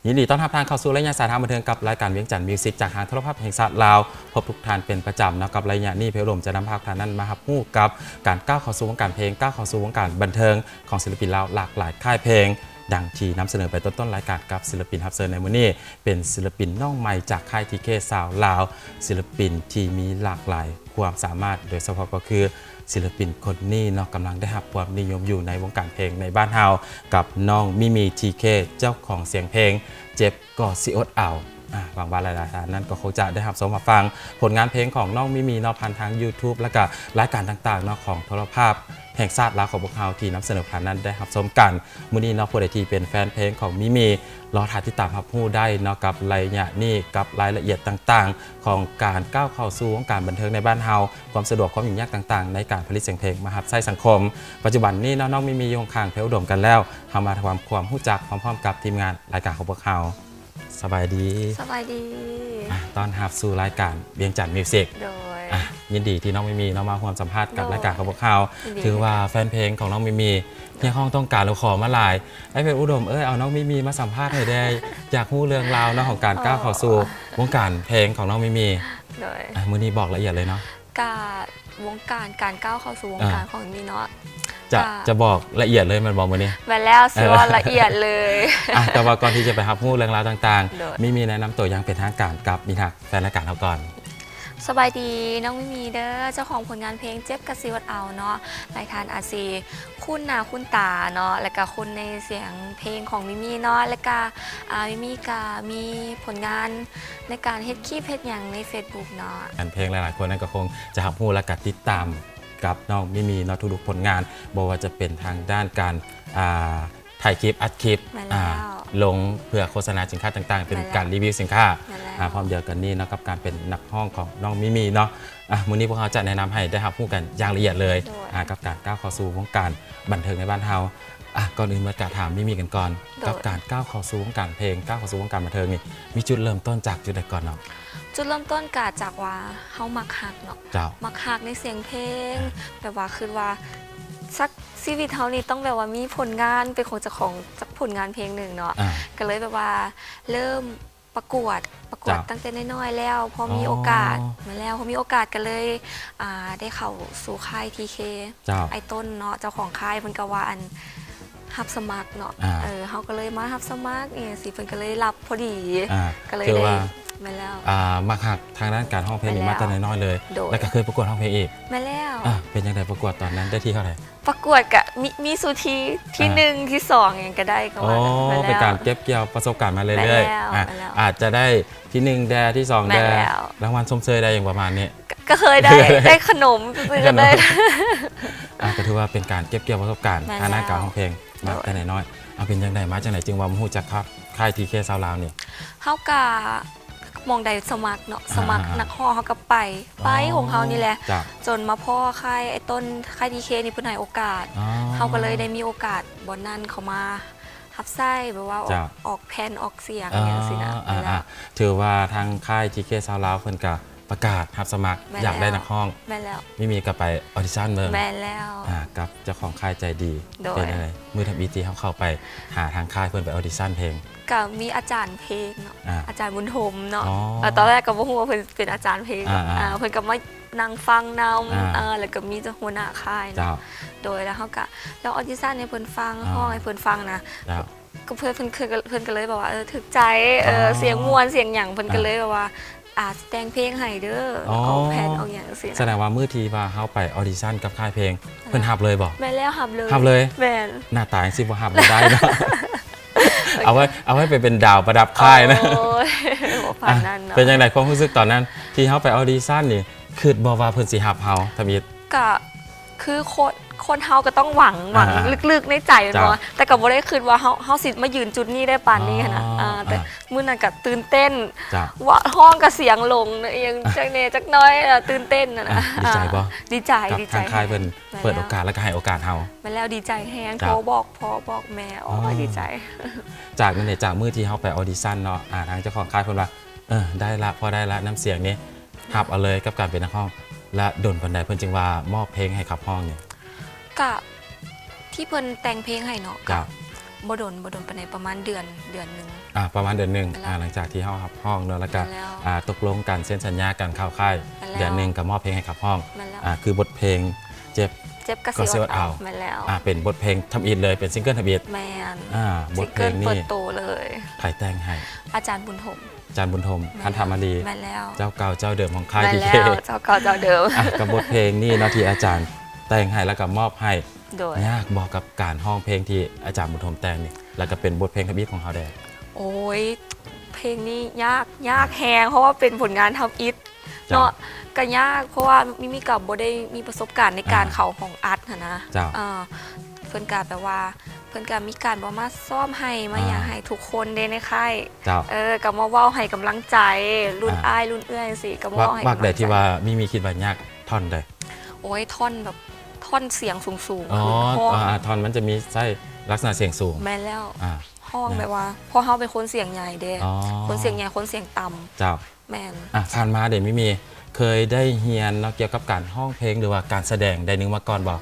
ຍິນດີຕ້ອນຮັບທ່ານເຂົ້າສູ່ໄລຍະສາຍທາງບັນເທີງກັບລາຍການວຽງຈັນມິວສິກ ຈາກທາງໂທລະພາບແຫ່ງຊາດລາວ. ພົບທຸກທ່ານເປັນປະຈຳເນາະ, ກັບໄລຍະນີ້ ເພຍອຸດົມຈະນຳພາທ່ານນັ້ນມາຮັບຮູ້ກັບການກ້າວເຂົ້າສູ່ວົງການເພງ, ກ້າວເຂົ້າສູ່ວົງການບັນເທີງຂອງສິລະປິນລາວຫຼາກຫຼາຍຄ້າຍເພງ. ດັ່ງທີ່ນຳສະເໜີໄປຕົ້ນໆລາຍການກັບສິລະປິນຮັບເຊີນໃນມື້ນີ້ ເປັນສິລະປິນນ້ອງໃໝ່ຈາກຄ້າຍ ທີເຄ ຊາວລາວ, ສິລະປິນທີ່ມີຫຼາກຫຼາຍຄວາມສາມາດ, ໂດຍສະເພາະກໍຄື ສິລະປິນຄົນນີ້ເນາະ ກຳລັງໄດ້ຮັບຄວາມນິຍົມຢູ່ໃນວົງການເພງໃນບ້ານເຮົາ ກັບນ້ອງມິມີ ທີເຄ ເຈົ້າຂອງສຽງເພງເຈັບກໍຊິອົດເອົາ. ອາ ຫວັງວ່າຫຼາຍໆທ່ານນັ້ນກໍຄົງຈະໄດ້ຮັບຊົມຮັບຟັງຜົນງານເພງຂອງນ້ອງມິມີເນາະ ຜ່ານທາງ YouTube ແລະກະລາຍການຕ່າງໆເນາະ ຂອງໂທລະພາບແຫ່ງຊາດລາວຂອງພວກເຮົາ ທີ່ນຳສະເໜີທ່ານນັ້ນໄດ້ຮັບຊົມກັນ. ມື້ນີ້ເນາະ ຜູ້ໃດທີ່ເປັນແຟນເພງຂອງມິມີ ລໍຖ້າຕິດຕາມຮັບຮູ້ໄດ້ເນາະ ກັບໄລຍະນີ້ ກັບລາຍລະອຽດຕ່າງໆຂອງການກ້າວເຂົ້າສູ່ວົງການບັນເທີງໃນບ້ານເຮົາ, ຄວາມສະດວກ, ຄວາມຫຍຸ້ງຍາກຕ່າງໆໃນການຜະລິດສຽງເພງມາຮັບໃຊ້ສັງຄົມ. ປັດຈຸບັນນີ້ເນາະ ນ້ອງມິມີຢູ່ຂ້າງໆເພຍອຸດົມກັນແລ້ວ, ເຮົາມາທຳຄວາມຮູ້ຈັກພ້ອມໆກັບທີມງານລາຍການຂອງພວກເຮົາ. ສະບາຍດີ. ສະບາຍດີ. ອາ ຕ້ອນຮັບສູ່ລາຍການວຽງຈັນມິວສິກ. ໂດຍ. ອາ ຍິນດີທີ່ນ້ອງມິມີເນາະ ມາຮ່ວມສຳພາດກັບ ໂດຍ ລາຍການຂອງພວກເຮົາ. ຍິນດີ. ຖືວ່າແຟນເພງຂອງນ້ອງມິມີ ຮຽກຮ້ອງຕ້ອງການ ແລ້ວຂໍມາຫຼາຍ. ອ້າຍເພຍອຸດົມເອີຍ ເອົານ້ອງມິມີມາສຳພາດໃຫ້ແດ່, ຢາກຮູ້ເລື່ອງລາວເນາະ ຂອງການ ໂອ້ ກ້າວເຂົ້າສູ່ວົງການເພງຂອງນ້ອງມິມີ. ໂດຍ. ອາ ມື້ນີ້ບອກລະອຽດເລີຍເນາະ. ກະວົງການ ການກ້າວເຂົ້າສູ່ວົງການ ເອີ ຂອງມິມີເນາະ ຈະ ກະ ຈະບອກລະອຽດເລີຍແມ່ນບໍ່ມື້ນີ້? ແມ່ນແລ້ວ ຊິເວົ້າລະອຽດເລີຍ. ອາ ແຕ່ວ່າກ່ອນທີ່ຈະໄປຮັບຮູ້ເລື່ອງລາວຕ່າງໆ ໂດຍ ມິມີແນະນຳຕົວຢ່າງເປັນທາງການກັບມິດຮັກແຟນລາຍການເຮົາກ່ອນ. ສະບາຍດີ ນ້ອງມິມີເດີ ເຈົ້າຂອງຜົນງານເພງເຈັບກະຊິອົດເອົາເນາະ. ຫຼາຍທ່ານອາດຊິຄຸ້ນໜ້າຄຸ້ນຕາເນາະ ແລະກະຄຸ້ນໃນສຽງເພງຂອງມິມີເນາະ ແລະກະ ອາ ມິມີກະມີຜົນງານໃນການເຮັດຄລິບເຮັດຫຍັງໃນເຟສບຸກເນາະ. ແຟນເພງຫຼາຍໆຄົນນັ້ນກໍຄົງຈະຮັບຮູ້ ແລະກະຕິດຕາມກັບນ້ອງມິມີເນາະ ທຸກໆຜົນງານ ບໍ່ວ່າຈະເປັນທາງດ້ານການ ອາ ຖ່າຍຄລິບ ອັດຄລິບ ແມ່ນແລ້ວ ອາ ລົງເພື່ອໂຄສະນາສິນຄ້າຕ່າງໆ ເປັນ ແມ່ນແລ້ວ ການຣີວິວສິນຄ້າ. ແມ່ນແລ້ວ. ອາ ພ້ອມດຽວກັນນີ້ເນາະ ກັບການເປັນນັກຮ້ອງຂອງນ້ອງມິມີເນາະ ອາ ມື້ນີ້ພວກເຮົາຈະແນະນຳໃຫ້ໄດ້ຮັບຮູ້ກັນຢ່າງລະອຽດເລີຍ. ໂດຍ. ອາ ກັບການກ້າວເຂົ້າສູ່ວົງການບັນເທີງໃນບ້ານເຮົາ. ອາ ກ່ອນອື່ນໝົດກະຖາມມິມີກັນກ່ອນ. ໂດຍ. ກັບການກ້າວເຂົ້າສູ່ວົງການເພງ ກ້າວເຂົ້າສູ່ວົງການບັນເທີງນີ້ ມີຈຸດເລີ່ມຕົ້ນຈາກຈຸດໃດກ່ອນເນາະ? ຈຸດເລີ່ມຕົ້ນກະຈາກວ່າເຮົາມັກຮັກເນາະ. ເຈົ້າ. ມັກຮັກໃນສຽງເພງ ອາ ແບບວ່າຄິດວ່າ ສັກຊີວິດເຮົານີ້ຕ້ອງແບບວ່າມີຜົນງານເປັນຂອງເຈົ້າຂອງ ຈັກຜົນງານເພງໜຶ່ງເນາະ. ອາ ກໍເລີຍແບບວ່າເລີ່ມປະກວດ ປະກວດ ເຈົ້າ ຕັ້ງແຕ່ນ້ອຍໆແລ້ວ ພໍມີໂອກາດ ອໍ ແມ່ນແລ້ວ ພໍມີໂອກາດກໍເລີຍ ອ່າ ໄດ້ເຂົ້າສູ່ຄ້າຍ ທີເຄ ເຈົ້າ ອ້າຍຕົ້ນເນາະ ເຈົ້າຂອງຄ້າຍ ເພິ່ນກໍວ່າ ອັນ ຮັບສະໝັກເນາະ. ອາ ເອີ ເຮົາກໍເລີຍມາຮັບສະໝັກອີ່ຫຍັງຊີ້ ເພິ່ນກໍເລີຍຮັບພໍດີ. ອາ ກໍເລີຍ ຖືວ່າ ໄດ້ ແມ່ນແລ້ວ ອາ ມັກຮັກທາງດ້ານການຮ້ອງເພງນີ້ ແມ່ນແລ້ວ ມາແຕ່ນ້ອຍໆເລີຍ. ໂດຍ. ແລ້ວກໍເຄີຍປະກວດຮ້ອງເພງອີກ? ແມ່ນແລ້ວ. ອາ ເປັນຈັ່ງໃດ ປະກວດຕອນນັ້ນໄດ້ທີເທົ່າໃດ? ປະກວດກະມີ ມີສູ່ທີ ທີ ອ່າ ໜຶ່ງ ທີສອງ ຫຍັງກະໄດ້ ກໍວ່າ ອໍ ແມ່ນແລ້ວ ເປັນການເກັບກ່ຽວປະສົບການມາເລື້ອຍໆ. ແມ່ນແລ້ວ ອາ ແມ່ນແລ້ວ ອາດຈະໄດ້ທີໜຶ່ງແດ່ ທີສອງແດ່ ແມ່ນແລ້ວ ລາງວັນຊົມເຊີຍໄດ້ຫຍັງປະມານນີ້ ກະ ກະເຄີຍໄດ້ ໄດ້ຂະໜົມຊື່ໆ ກະໄດ້. ອາ ກໍຖືວ່າເປັນການເກັບກ່ຽວປະສົບການ ແມ່ນແລ້ວ ທາງດ້ານການຮ້ອງເພງ ໂດຍ ມາແຕ່ນ້ອຍໆ. ອາ ເປັນຈັ່ງໃດ ມາຈັ່ງໃດຈຶ່ງວ່າມາຮູ້ຈັກ ຄ້າຍ ທີເຄ ຊາວລາວນີ້? ເຮົາກະ ໝ່ອງໃດສະໝັກເນາະ ອ່າ ສະໝັກ ອ່າ ນັກຮ້ອງ ເຮົາກໍໄປ ໄປ ອໍ ຂອງເຮົານີ້ແຫຼະ. ເຈົ້າ. ຈົນມາພໍ້ຄ້າຍ ໄອ້ຕົ້ນ ຄ້າຍ ທີເຄ ນີ້ ເພິ່ນໃຫ້ໂອກາດ ອໍ ເຮົາກໍເລີຍໄດ້ມີໂອກາດບ່ອນນັ້ນເຂົ້າມາຮັບໃຊ້ ແບບວ່າອອກ ເຈົ້າ ອອກແຜ່ນອອກສຽງ ອໍ ຫຍັງຊີ້ນະ. ອ່າ ແມ່ນແລ້ວ ອ່າ ຖືວ່າທາງຄ້າຍ ທີເຄ ຊາວລາວ ເພິ່ນກໍປະກາດຮັບສະໝັກ ແມ່ນແລ້ວ ຢາກໄດ້ນັກຮ້ອງ ແມ່ນແລ້ວ ມິມີກໍໄປອອດິຊັນເບິ່ງ. ແມ່ນແລ້ວ. ອາ ກັບເຈົ້າຂອງຄ້າຍໃຈດີ. ໂດຍ. ເປັນຈັ່ງໃດ ມື້ທຳອິດທີ່ເຮົາເຂົ້າໄປຫາທາງຄ້າຍເພິ່ນໄປອອດິຊັນເພງ? ກະມີອາຈານເພງເນາະ ອາ ອາຈານບຸນທົມເນາະ. ອໍ ແລ້ວຕອນແລກກໍບໍ່ຮູ້ວ່າເພິ່ນເປັນອາຈານເພງ. ອາ ອາ ເພິ່ນກໍມານັ່ງຟັງນຳ ອາ ເອີ ແລ້ວກໍມີເຈົ້າຫົວໜ້າຄ້າຍເນາະ. ເຈົ້າ. ໂດຍ. ແລ້ວເຮົາກໍລອງອອດິຊັນໃຫ້ເພິ່ນຟັງ ອໍ ຮ້ອງໃຫ້ເພິ່ນຟັງນະ. ເຈົ້າ. ກໍເພິ່ນ ເພິ່ນ ເພິ່ນກໍເລີຍບອກວ່າ ເອີ ຖືກໃຈ ອໍ ເອີ ສຽງມ່ວນສຽງຫຍັງ ເພິ່ນກໍເລີຍ ອ່າ ແບບວ່າ ອາ ຊິແຕ່ງເພງໃຫ້ເດີ ອໍ ອອກແຜ່ນອອກຫຍັງຊີ້ນະ. ສະແດງວ່າມື້ທີ່ວ່າເຮົາໄປອອດິຊັນກັບຄ້າຍເພງ ເພິ່ນຮັບເລີຍບໍ່? ແມ່ນແລ້ວ ຮັບເລີຍ. ຮັບເລີຍ. ແມ່ນ. ໜ້າຕາຈັ່ງຊີ້ບໍ່ຮັບບໍ່ໄດ້ເນາະ. ເອົາໄວ້ ເອົາໄວ້ໄປເປັນດາວປະດັບຄ້າຍນະ. ໂອ້ຍ ບໍ່ປານນັ້ນເນາະ. ເປັນຈັ່ງໃດຄວາມຮູ້ສຶກຕອນນັ້ນ ທີ່ເຮົາໄປອອດິຊັນນີ້ ຄິດບໍ່ວ່າເພິ່ນຊິຮັບເຮົາທຳອິດ? ກະຄືຄົນ ຄົນເຮົາກໍຕ້ອງຫວັງ ຫວັງ ອ່າ ລຶກໆໃນໃຈແມ່ນບໍ່? ເຈົ້າ. ແຕ່ກໍບໍ່ໄດ້ຄິດວ່າເຮົາ ເຮົາຊິມາຢືນຈຸດນີ້ໄດ້ປານນີ້ຫັ້ນນະ. ອໍ ອ່າ ແຕ່ ອ່າ ມື້ນັ້ນກໍຕື່ນເຕັ້ນ. ເຈົ້າ. ວ່າຮ້ອງກໍສຽງຫຼົງ ອີ່ຫຍັງ ອ່າ ຈັກແດ່ຈັກໜ້ອຍ ເອີ ຕື່ນເຕັ້ນຫັ້ນນະ. ອ່າ ດີໃຈບໍ່? ອ່າ ດີໃຈ ກັບ ດີໃຈ ທາງຄ້າຍເພິ່ນ ແຮງ ເປີດໂອກາດ ແລ້ວກໍໃຫ້ໂອກາດເຮົາ. ແມ່ນແລ້ວ ດີໃຈແຮງ. ເຈົ້າ. ໂທບອກພໍ່ບອກແມ່ ໂອ້ຍ ອໍ ດີໃຈ. ຈາກນັ້ນເດ ຈາກມື້ທີ່ເຮົາໄປອອດິຊັນເນາະ ອ່າ ທາງເຈົ້າຂອງຄ້າຍເພິ່ນວ່າ ເອີ ໄດ້ລະ ພໍໄດ້ລະ ນ້ຳສຽງນີ້ ຮັບເອົາເລີຍກັບການເປັນນັກຮ້ອງ ແລະ ດົນປານໃດເພິ່ນຈຶ່ງວ່າມອບເພງໃຫ້ຂັບຮ້ອງນີ້? ກະທີ່ເພິ່ນແຕ່ງເພງໃຫ້ເນາະ ກະ ເຈົ້າ. ບໍ່ດົນ ບໍ່ດົນປານໃດ ປະມານເດືອນ ເດືອນໜຶ່ງ. ອ່າ ປະມານເດືອນໜຶ່ງ. ແມ່ນແລ້ວ. ອ່າ ຫຼັງຈາກທີ່ເຮົາຮັບຮ້ອງເນາະ ແລ້ວກໍ ແມ່ນແລ້ວ. ອ່າ ຕົກລົງກັນ ເຊັນສັນຍາກັນ ເຂົ້າຄ້າຍ. ແມ່ນແລ້ວ. ເດືອນໜຶ່ງກໍມອບເພງໃຫ້ກັບຮ້ອງ. ແມ່ນແລ້ວ. ອ່າ ຄືບົດເພງ ເຈັບ ເຈັບກໍ ກໍ ຊິ ຊິ ອົດ ເອົດ ເອົາ. ແມ່ນແລ້ວ. ອ່າ ເປັນບົດເພງທຳອິດເລີຍ ເປັນຊິງເກີນທຳອິດ. ແມ່ນ. ອ່າ ບົດເພງນີ້ ຊິງເກີນເປີດໂຕເລີຍ. ໃຜແຕ່ງໃຫ້? ອາຈານບຸນຖົມ. ອາຈານບຸນຖົມ ແມ່ນແລ້ວ. ຄັນທຳມາລີ. ແມ່ນແລ້ວ. ເຈົ້າເກົ່າເຈົ້າເດີມຂອງຄ້າຍ ແມ່ນແລ້ວ. ເຈົ້າເກົ່າເຈົ້າເດີມ. ອ່າ ກັບບົດເພງນີ້ເນາະ ທີ່ອາຈານແຕ່ງໃຫ້ ແລ້ວກໍມອບໃຫ້. ໂດຍ. ຍາກບໍ່ກັບການຮ້ອງເພງທີ່ອາຈານບຸນຖົມແຕ່ງນີ້ ແລ້ວກໍເປັນບົດເພງທຳອິດຂອງເຮົາແດ່? ໂອ້ຍ ເພງນີ້ຍາກ ຍາກແຮງ ເພາະວ່າເປັນຜົນງານທຳອິດ ເຈົ້າ ເນາະ ກໍຍາກ ເພາະວ່າມິມີກໍບໍ່ໄດ້ມີປະສົບການໃນການ ອ່າ ເຂົ້າຫ້ອງອັດຫັ້ນນະ. ເຈົ້າ. ເອີ ເພິ່ນກໍແບບວ່າ ເພິ່ນກໍມີການແບບມາຊ້ອມໃຫ້ ມາຫຍັງ ອ່າ ໃຫ້ທຸກຄົນເດ້ໃນຄ້າຍ. ເຈົ້າ. ເອີ ກໍມາເວົ້າໃຫ້ກຳລັງໃຈລຸ້ນ ອ່າ ອ້າຍລຸ້ນເອື້ອຍຈັ່ງຊີ້ ກໍມາເວົ້າໃຫ້ກຳລັງໃຈ. ວັກ ວັກໃດທີ່ວ່າມິມີຄິດວ່າຍາກ ທ່ອນໃດ? ໂອ້ຍ ທ່ອນແບບ ທ່ອນສຽງສູງໆ ອໍ ຄືຮ້ອງ ອ່າ ທ່ອນມັນຈະມີໃຊ້ລັກສະນະສຽງສູງ. ແມ່ນແລ້ວ. ອ່າ ຮ້ອງແບບວ່າ ເພາະເຮົາເປັນຄົນສຽງໃຫຍ່ເດ້. ອໍ ຄົນສຽງໃຫຍ່ ຄົນສຽງຕ່ຳ. ເຈົ້າ. ແມ່ນ. ອ່າ ຜ່ານມາເດ ມິມີເຄີຍໄດ້ຮຽນເນາະ ກ່ຽວກັບການຮ້ອງເພງ ຫຼືວ່າການສະແດງໃດໜຶ່ງມາກ່ອນບໍ່?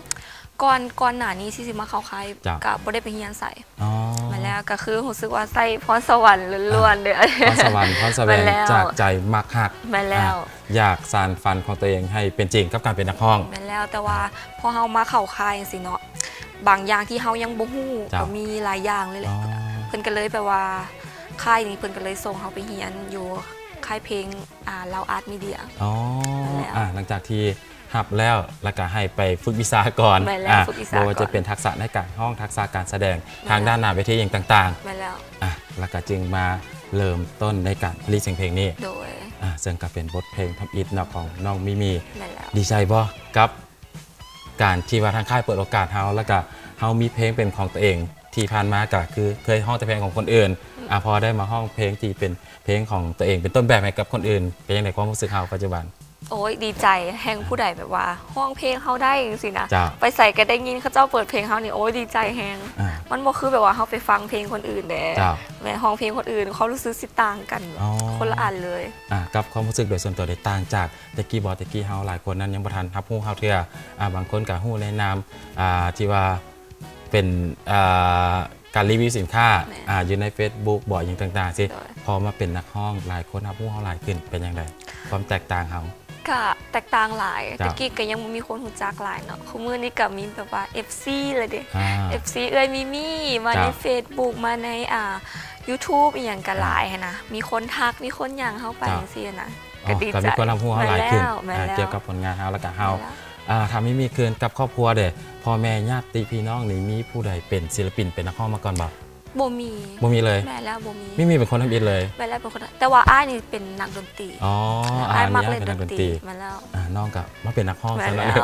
ກ່ອນ ກ່ອນໜ້ານີ້ທີ່ຊິມາເຂົ້າຄ້າຍ ເຈົ້າ ກໍບໍ່ໄດ້ໄປຮຽນໃສ. ອໍ ແມ່ນແລ້ວ ກໍຄືຮູ້ສຶກວ່າໃຊ້ພອນສະຫວັນລ້ວນໆ ອ່າ ເດ້. ພອນສະຫວັນ ພອນສະແຫວງ ແມ່ນແລ້ວ ຈາກໃຈມັກຮັກ. ແມ່ນແລ້ວ. ອ່າ ຢາກສານຝັນຂອງຕົວເອງໃຫ້ເປັນຈິງກັບການເປັນນັກຮ້ອງ. ແມ່ນແລ້ວ. ແຕ່ວ່າ ອ່າ ພໍເຮົາມາເຂົ້າຄ້າຍຈັ່ງຊີ້ເນາະ ບາງຢ່າງທີ່ເຮົາຍັງບໍ່ຮູ້ ເຈົ້າ ກໍມີຫຼາຍຢ່າງເລີຍແຫຼະ. ອໍ ເພິ່ນກໍເລີຍແບບວ່າ ຄ້າຍນີ້ເພິ່ນກໍເລີຍສົ່ງເຮົາໄປຮຽນຢູ່ຄ້າຍເພງ ອ່າ ລາວອາດມີເດຍ. ອໍ ແມ່ນແລ້ວ. ອ່າ ຫຼັງຈາກທີ່ ຮັບແລ້ວ ແລ້ວກໍໃຫ້ໄປຝຶກວິຊາກ່ອນ. ແມ່ນແລ້ວ. ອ່າ ຝຶກວິຊາກ່ອນ ບໍ່ວ່າຈະເປັນທັກສະໃນການຮ້ອງ ທັກສະການສະແດງ ແມ່ນແລ້ວ ທາງດ້ານໜ້າເວທີຫຍັງຕ່າງໆ. ແມ່ນແລ້ວ. ອ່າ ແລ້ວກໍຈຶ່ງມາເລີ່ມຕົ້ນໃນການຜະລິດສຽງເພງນີ້. ໂດຍ. ອ່າ ເຊິ່ງກໍເປັນບົດເພງທຳອິດເນາະຂອງນ້ອງມິມີ. ແມ່ນແລ້ວ. ດີໃຈບໍ່ກັບການທີ່ວ່າທາງຄ້າຍເປີດໂອກາດເຮົາ ແລ້ວກໍເຮົາມີເພງເປັນຂອງຕົວເອງ? ທີ່ຜ່ານມາກໍຄືເຄີຍຮ້ອງແຕ່ເພງຂອງຄົນອື່ນ. ອືມ. ອ່າ ພໍໄດ້ມາຮ້ອງເພງທີ່ເປັນເພງຂອງຕົວເອງ ເປັນຕົ້ນແບບໃຫ້ກັບຄົນອື່ນ ເປັນຈັ່ງໃດຄວາມຮູ້ສຶກເຮົາປັດຈຸບັນ? ໂອ້ຍ ດີໃຈແຮງ. ອ່າ ຜູ້ໃດແບບວ່າຮ້ອງເພງເຮົາໄດ້ຈັ່ງຊີ້ນະ ເຈົ້າ ໄປໃສກໍໄດ້ຍິນເຂົາເຈົ້າເປີດເພງເຮົານີ້ ໂອ້ຍ ດີໃຈແຮງ. ອ່າ ມັນບໍ່ຄືແບບວ່າເຮົາໄປຟັງເພງຄົນອື່ນເດ້. ເຈົ້າ. ແມ່ນ ຮ້ອງເພງຄົນອື່ນ ຄວາມຮູ້ສຶກຊິຕ່າງກັນ. ອໍ ຄົນລະອັນເລີຍ. ອ່າ ກັບຄວາມຮູ້ສຶກໂດຍສ່ວນຕົວເດ ຕ່າງຈາກແຕ່ກີ້ບໍ່? ແຕ່ກີ້ເຮົາຫຼາຍຄົນນັ້ນຍັງບໍ່ທັນຮັບຮູ້ເຮົາເທື່ອ. ອ່າ ບາງຄົນກໍຮູ້ໃນນາມ ອ່າ ທີ່ວ່າ ເປັນ ເອີ ການຣີວິວສິນຄ້າ ແມ່ນ ອ່າ ຢູ່ໃນເຟສບຸກບໍ ຫຍັງຕ່າງໆຊີ້. ໂດຍ. ພໍມາເປັນນັກຮ້ອງ ຫຼາຍຄົນຮັບຮູ້ເຮົາຫຼາຍຂຶ້ນ ເປັນຈັ່ງໃດຄວາມແຕກຕ່າງເຮົາ? ກະແຕກຕ່າງຫຼາຍ. ເຈົ້າ. ແຕ່ກີ້ກະຍັງບໍ່ມີຄົນຮູ້ຈັກຫຼາຍເນາະ. ຄູ່ມື້ນີ້ກະມີແບບວ່າເອັຟຊີແລ້ວເດ. ອ່າ ເອັຟຊີເອື້ອຍມີມີ ມາໃນ ເຈົ້າ ເຟສບຸກ ມາໃນ ອ່າ ຢູທູບ ອີ່ຫຍັງກະ ອ່າ ຫຼາຍຫັ້ນນະ. ມີຄົນທັກ ມີຄົນຫຍັງເຮົາໄປ ເຈົ້າ ຈັ່ງຊີ້ນະ. ອໍ ກະດີໃຈ ກໍມີຄົນຮັບຮູ້ເຮົາຫຼາຍຂຶ້ນ. ແມ່ນແລ້ວ ແມ່ນແລ້ວ ອ່າ ກ່ຽວກັບຜົນງານເຮົາ ແລ້ວກະເຮົາ ແມ່ນແລ້ວ ອ່າ ຖ້າມີ ມີຄືນກັບຄອບຄົວເດ ພໍ່ແມ່ ຍາດຕິພີ່ນ້ອງນີ້ ມີຜູ້ໃດເປັນສິລະປິນ ເປັນນັກຮ້ອງມາກ່ອນບໍ່? ບໍ່ມີ ບໍ່ມີເລີຍ. ແມ່ນແລ້ວ ບໍ່ມີ. ມີ ມີເປັນຄົນທຳອິດເລີຍ. ແມ່ນແລ້ວ ເປັນຄົນ ແຕ່ວ່າອ້າຍນີ້ເປັນນັກດົນຕີ. ອໍ ອ່າ ອ້າຍມັກເຫຼັ້ນດົນຕີ. ແມ່ນແລ້ວ. ອ່າ ນ້ອງກະມາເປັນນັກຮ້ອງ ແມ່ນແລ້ວ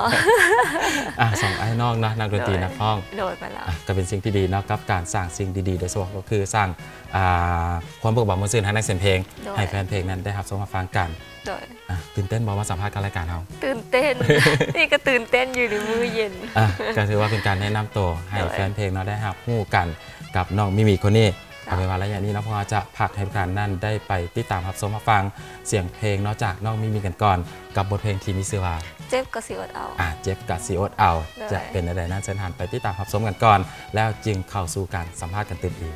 ອ່າ ສອງອ້າຍນ້ອງເນາະ ນັກດົນຕີ ໂດຍ ນັກຮ້ອງ. ໂດຍ ແມ່ນແລ້ວ. ອ່າ ກະເປັນສິ່ງທີ່ດີເນາະ ກັບການສ້າງສິ່ງດີໆ ໂດຍສະເພາະກໍຄືສ້າງ ອ່າ ຄວາມເບີກບານມ່ວນຊື່ນໃຫ້ນັກສຽງເພງ ໂດຍ ໃຫ້ແຟນເພງນັ້ນໄດ້ຮັບຊົມຮັບຟັງກັນ. ໂດຍ. ອ່ະ ຕື່ນເຕັ້ນບໍ່ມາສຳພາດກັບລາຍການເຮົາ? ຕື່ນເຕັ້ນ ນີ້ກໍຕື່ນເຕັ້ນຢູ່ໃນມື້ເຢັນ. ອ່ະ ກໍຖືວ່າເປັນການແນະນຳໂຕໃຫ້ ໂດຍ ແຟນເພງເນາະ ໄດ້ຮັບຮູ້ກັນກັບນ້ອງມິມີຄົນນີ້. ເຈົ້າ. ເອົາເປັນວ່າໄລຍະນີ້ເນາະ ພວກເຮົາຈະພັກໃຫ້ທຸກທ່ານນັ້ນໄດ້ໄປຕິດຕາມຮັບຊົມຮັບຟັງສຽງເພງເນາະ ຈາກນ້ອງມິມີກັນກ່ອນ ກັບບົດເພງທີ່ມີຊື່ວ່າ ເຈັບກໍຊິອົດເອົາ. ອ່ະ ເຈັບກໍຊິອົດເອົາ. ໂດຍ. ຈະເປັນແນວໃດນັ້ນ ເຊີນທ່ານໄປຕິດຕາມຮັບຊົມກັນກ່ອນ ແລ້ວຈຶ່ງເຂົ້າສູ່ການສຳພາດກັນຕື່ມອີກ.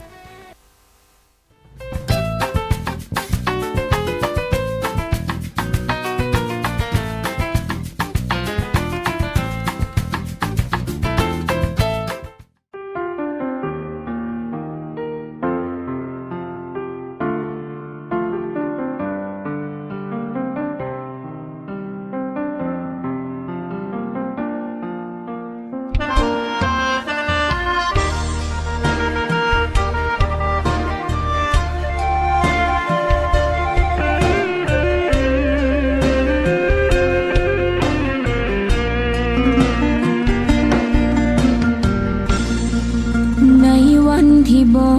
ໃນວັນທີ່ບໍ່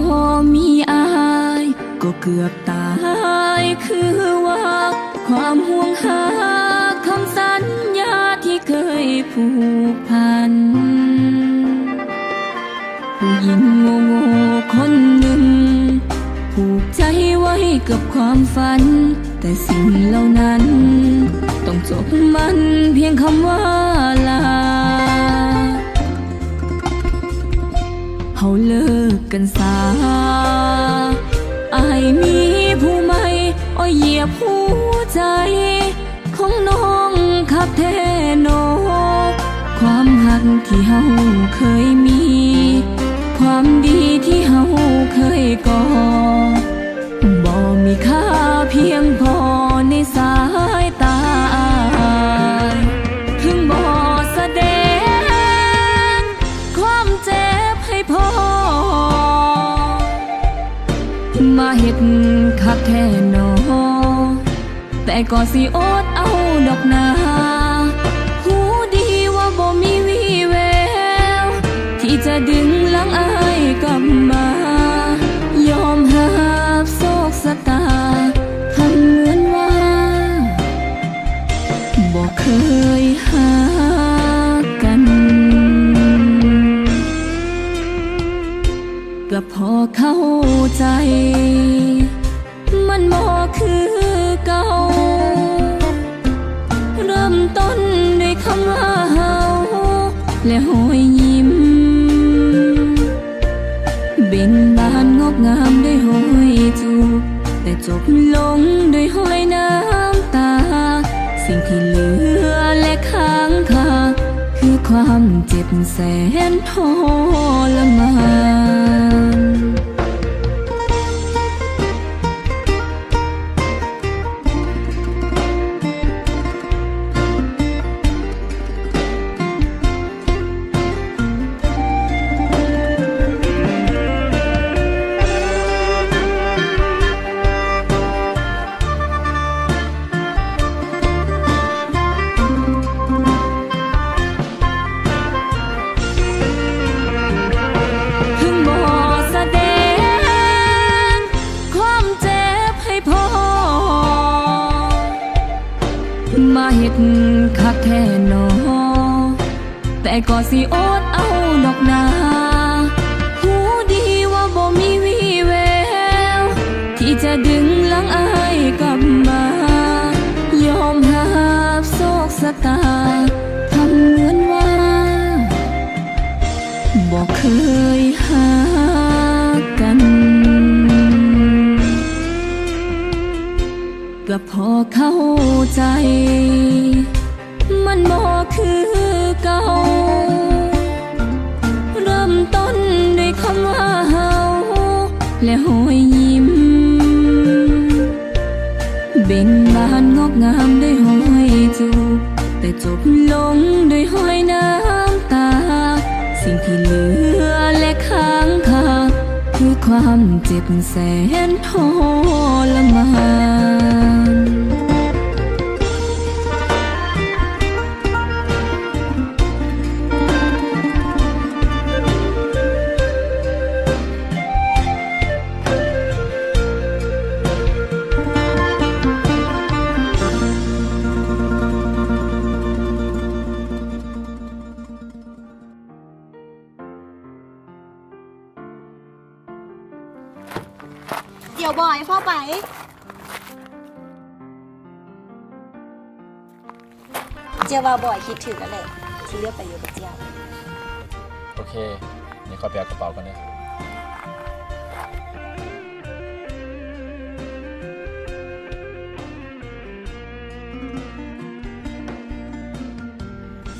ມີອ້າຍ ກໍເກືອບຕາຍຄືວ່າ ຄວາມຫ່ວງຫາ ຄຳສັນຍາທີ່ເຄີຍຜູກພັນ. ຜູ້ຍິງໂງ່ໆຄົນໜຶ່ງ ຜູກໃຈໄວ້ກັບຄວາມຝັນ ແຕ່ສິ່ງເຫຼົ່ານັ້ນ ຕ້ອງຈົບມັນພຽງຄຳວ່າລາ. ເຮົາເລີກ ກັນສາ ອ້າຍມີຜູ້ໃໝ່ ໂອ້ຍ ຢຽບຫົວໃຈຂອງນ້ອງຄັກແທ້ໜໍ ຄວາມຮັກທີ່ເຮົາເຄີຍມີ ຄວາມດີທີ່ເຮົາເຄີຍກໍ່ ບໍ່ມີຄ່າພຽງພໍໃນສາຍຕາອ້າຍ ເຖິງບໍ່ສະແດງຄວາມເຈັບໃຫ້ພໍ ມາເຮັດຄັກແທ້ໜໍ ແຕ່ກໍຊິອົດເອົາດອກນາ ຮູ້ດີວ່າບໍ່ມີວີ່ແວວ ທີ່ຈະດຶງຫຼັງອ້າຍກັບມາ ຍອມຮັບໂຊກຊະຕາ ທຳເໝືອນວ່າບໍ່ເຄີຍຮັກກັນ ກໍພໍເຂົ້າໃຈ ມັນບໍ່ຄືເກົ່າ ເລີ່ມຕົ້ນດ້ວຍຄຳວ່າເຮົາ ແລະຮອຍຍິ້ມ ເບັ່ງບານງອກງາມດ້ວຍຮອຍຈູບ ແຕ່ຈົບລົງດ້ວຍຮອຍນ້ຳຕາ ສິ່ງທີ່ເຫຼືອ ແລະຄ້າງຄາ ຄືຄວາມເຈັບແສນທໍລະມານ. ເຖິງບໍ່ສະແດງຄວາມເຈັບໃຫ້ພໍ ມາເຮັດຄັກແທ້ໜໍ ແຕ່ກໍຊິອົດເອົາດອກນາ ຮູ້ດີວ່າບໍ່ມີວີ່ແວວ ທີ່ຈະດຶງຫຼັງອ້າຍກັບມາ ຍອມຮັບໂຊກຊະຕາ ທຳເໝືອນວ່າບໍ່ເຄີຍຮັກກັນ ກໍພໍເຂົ້າໃຈ ມັນບໍ່ຄືເກົ່າ ເລີ່ມຕົ້ນດ້ວຍຄຳວ່າເຮົາ ແລະຮອຍຍິ້ມ ເບັ່ງບານງອກງາມດ້ວຍຮອຍຈູບ ແຕ່ຈົບລົງດ້ວຍຮອຍນ້ຳຕາ ສິ່ງທີ່ເຫຼືອ ແລະຄ້າງຄາ ຄືຄວາມເຈັບແສນທໍລະມານ. ດຽວບອຍ ຟ້າວໄປ. ເຈົ້າວ່າບອຍຄິດຖືກແລ້ວແຫຼະ ທີ່ເລືອກໄປຢູ່ກັບເຈົ້າ. ໂອເຄ ດຽວຂ້ອຍໄປເອົາກະເປົາກ່ອນເດີ.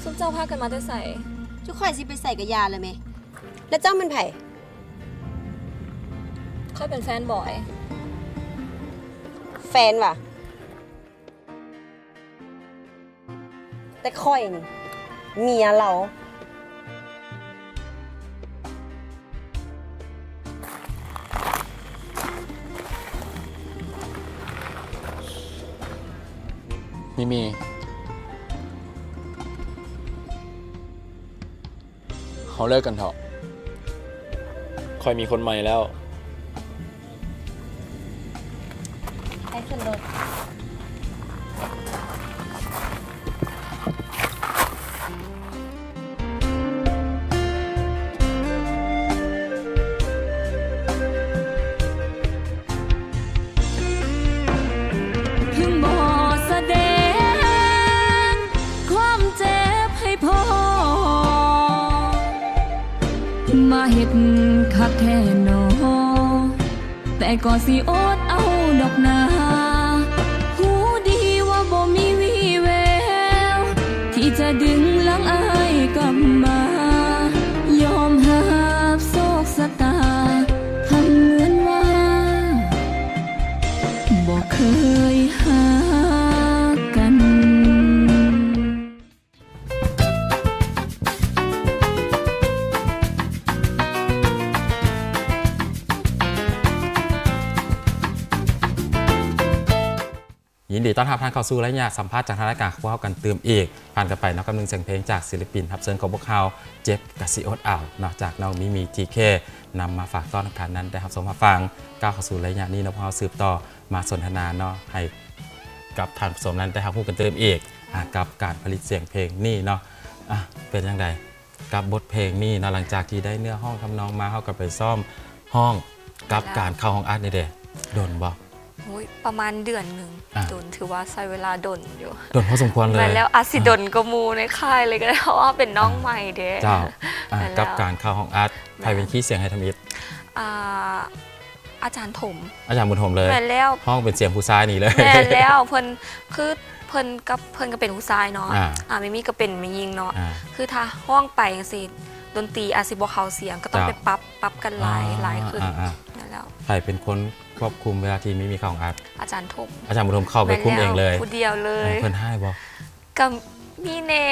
ຊຸມເຈົ້າພາກັນມາແຕ່ໃສ? ຈຸຂ້ອຍຊິໄປໃສກະຢ່າແຫຼະແມ. ແລ້ວເຈົ້າແມ່ນໃຜ? ຂ້ອຍເປັນແຟນບອຍ. ແຟນຫວາ? ແຕ່ຂ້ອຍນີ້ເມຍລາວ. ມີມີ. ເຮົາເລີກກັນເຖາະ. ຂ້ອຍມີຄົນໃໝ່ແລ້ວ. ໄປຂຶ້ນລົດ. ເຖິງບໍ່ສະແດງຄວາມເຈັບໃຫ້ພໍ ມາ ເຮັດຄັກແທ້ໜໍ ແຕ່ກໍຊິອົດເອົາດອກນາ ຮູ້ດີວ່າບໍ່ມີວີ່ແວວ ທີ່ຈະດຶງຫຼັງອ້າຍກັບມາ ຍອມຮັບໂຊກຊະຕາ ທຳເໜືອນວ່າບໍ່ເຄີຍຮັກກັນ. ຍິນດີຕ້ອນຮັບທ່ານເຂົ້າສູ່ໄລຍະສຳພາດຈາກທາງລາຍການຂອງພວກເຮົາກັນຕື່ມອີກ. ຜ່ານກັນໄປເນາະກັບໜຶ່ງສຽງເພງຈາກສິລະປິນຮັບເຊີນຂອງພວກເຮົາ ເຈັບກະຊິອົດເອົາເນາະ ຈາກນ້ອງມີມີ ທີເຄ ນຳມາຝາກຕ້ອນໃຫ້ທ່ານນັ້ນໄດ້ຮັບຊົມຮັບຟັງ. ກ້າວເຂົ້າສູ່ໄລຍະນີ້ເນາະ ພວກເຮົາສືບຕໍ່ມາສົນທະນາເນາະ ໃຫ້ ກັບທ່ານຜູ້ຊົມນັ້ນໄດ້ຮັບຮູ້ກັນຕື່ມອີກ ອາ ກັບການຜະລິດສຽງເພງນີ້ເນາະ. ອາ ເປັນຈັ່ງໃດກັບບົດເພງນີ້ເນາະ ຫຼັງຈາກທີ່ໄດ້ເນື້ອຮ້ອງທຳນອງມາ ເຮົາກໍໄປຊ້ອມຮ້ອງ ກັບການເຂົ້າຫ້ອງອັດນີ້ເດ ດົນບໍ່? ໂອ້ຍ ປະມານເດືອນໜຶ່ງ. ອາ ດົນ ຖືວ່າໃຊ້ເວລາດົນຢູ່ ດົນພໍສົມຄວນເລີຍ. ແມ່ນແລ້ວ ອາດຊິດົນກວ່າໝູ່ໃນຄ້າຍເລີຍກໍໄດ້ ເພາະວ່າເປັນນ້ອງໃໝ່ເດ້. ເຈົ້າ ອາ ແມ່ນແລ້ວ ກັບການເຂົ້າຫ້ອງອັດ ໃຜເປັນຄີດສຽງໃຫ້ທຳອິດ? ອາ ອາຈານຖົມ ອາຈານບຸນຖົມເລີຍ. ແມ່ນແລ້ວ ຮ້ອງເປັນສຽງຜູ້ຊາຍນີ້ເລີຍ. ແມ່ນແລ້ວ ເພິ່ນ ຄືເພິ່ນກັບ ເພິ່ນກໍເປັນຜູ້ຊາຍເນາະ ອາ ອາ ມີມີກໍເປັນແມ່ຍິງເນາະ ອາ ຄືຖ້າຮ້ອງໄປຈັ່ງຊີ້ ດົນຕີອາດຊິບໍ່ເຂົ້າສຽງ ກໍຕ້ອງໄປປັບ ປັບກັນຫຼາຍ ອາ ຫຼາຍຂຶ້ນ. ອາ ອາ ແມ່ນແລ້ວ ໃຜເປັນຄົນຄວບຄຸມເວລາທີ່ມີມີເຂົ້າຫ້ອງອັດ? ອາຈານຖົມ ອາຈານບຸນຖົມເຂົ້າໄປຄຸມເອງເລີຍ ແມ່ນແລ້ວ ຜູ້ດຽວເລີຍ. ເພິ່ນຮ້າຍບໍ່? ກໍມີແດ່